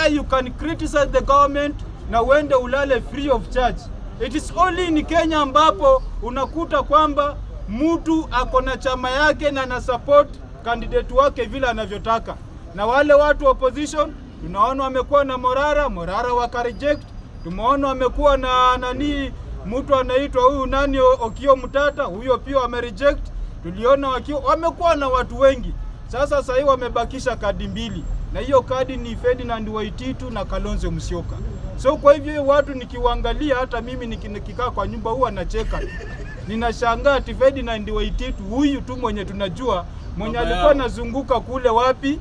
where you can criticize the government na uende ulale free of charge. It is only in Kenya ambapo unakuta kwamba mtu ako na chama yake na ana support candidate wake vile anavyotaka, na wale watu opposition tunaona wamekuwa na Morara, Morara waka reject. Tumeona wamekuwa na nani, mtu anaitwa huyu nani, Okiya Omtatah, huyo pia wame reject. Tuliona wakiwa wamekuwa na watu wengi. Sasa hii wamebakisha kadi mbili, na hiyo kadi ni Ferdinand Waititu na Kalonzo Musyoka. So kwa hivyo watu nikiwaangalia, hata mimi nikikaa kwa nyumba huwa nacheka, ninashangaa ati Ferdinand Waititu huyu tu mwenye tunajua mwenye alikuwa anazunguka kule wapi,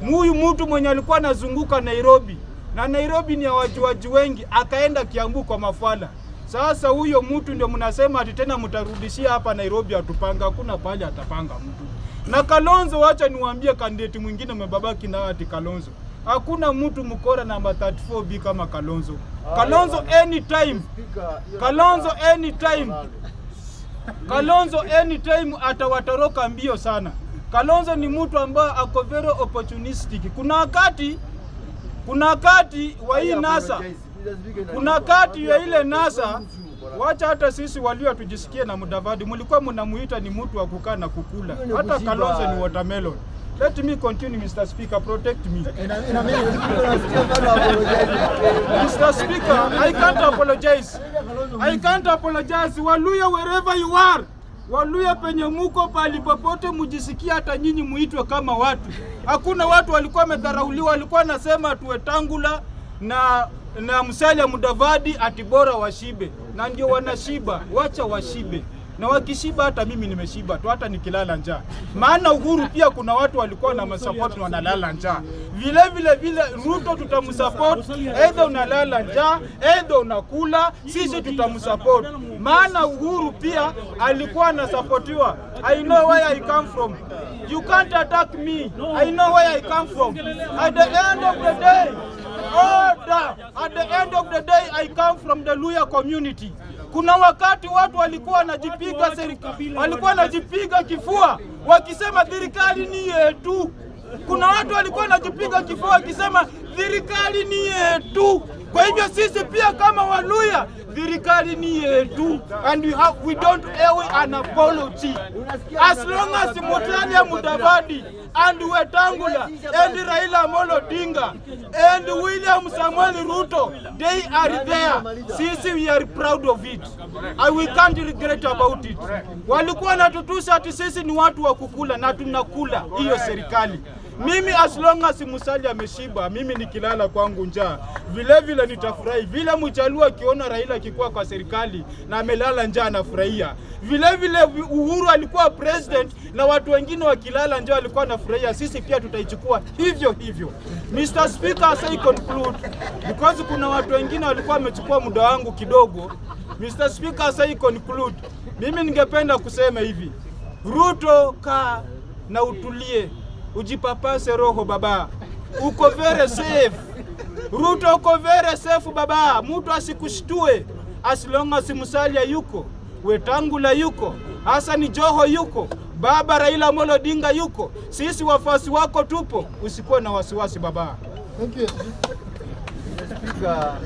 huyu mtu mwenye alikuwa anazunguka Nairobi na Nairobi ni ya wajuaji wengi, akaenda Kiambu kwa mafala. Sasa huyo mtu ndio mnasema ati tena mtarudishia hapa Nairobi atupanga. Hakuna pale atapanga mtu. Na Kalonzo, wacha niwaambie candidate mwingine umebabaki na ati Kalonzo. Hakuna mtu mkora namba 34B kama Kalonzo. Kalonzo anytime. Kalonzo anytime. Kalonzo anytime atawatoroka mbio sana. Kalonzo ni mtu ambaye ako very opportunistic. Kuna wakati wa hii NASA, kuna wakati ya ile NASA, wacha hata sisi walio tujisikie na Mudavadi, mlikuwa mnamuita ni mtu wa kukaa na kukula. Hata Kalonzo ni watermelon. Let me continue, Mr. Speaker, protect me. Mr. Speaker, I can't apologize. I can't apologize. Waluya, wherever you are. Waluya penye muko pali popote, mujisikia hata nyinyi muitwe kama watu. Hakuna watu walikuwa wamedharauliwa, walikuwa nasema tuwetangula na Musalia Mudavadi ati bora washibe, na ndio wanashiba, wacha washibe na wakishiba, hata mimi nimeshiba tu, hata nikilala njaa. Maana Uhuru pia kuna watu walikuwa na masupport wanalala njaa vile vile vile. Ruto tutamsupport, either unalala njaa, either unakula, sisi tutamsupport. Maana Uhuru pia alikuwa anasupportiwa. I know where I come from. You can't attack me. I know where I come from. At the end of the day, order. At the end of the day, I come from the Luya community. Kuna wakati watu walikuwa wanajipiga walikuwa wanajipiga kifua wakisema serikali ni yetu. Kuna watu walikuwa wanajipiga kifua wakisema serikali ni yetu. Kwa hivyo sisi pia kama Waluya, serikali ni yetu and we don't owe an apology as long as Musalia Mudavadi and Wetangula and Raila Amolo Odinga and William Samuel Ruto, they are there. Sisi we are proud of it. I we can't regret about it. Walikuwa natutusa ati sisi ni watu wa kukula na tunakula hiyo serikali. Mimi as long as Musalia ameshiba, mimi nikilala kwangu njaa vile vile nitafurahi. Vile Mjaluo akiona Raila akikuwa kwa serikali na amelala njaa anafurahia. Vile vile Uhuru alikuwa president na watu wengine wakilala njaa walikuwa wanafurahia. Sisi pia tutaichukua hivyo hivyo. Mr. Speaker, as I conclude, because kuna watu wengine walikuwa wamechukua muda wangu kidogo. Mr. Speaker, as I conclude, mimi ningependa kusema hivi, Ruto, kaa na utulie, ujipapase roho baba, uko very safe. Ruto uko very safe baba, mtu asikushtue as long as Musalia yuko, Wetangula yuko, Hassan Joho yuko, baba Raila Amolo Odinga yuko, sisi wafuasi wako tupo, usikuwe na wasiwasi baba. Thank you. Speaker.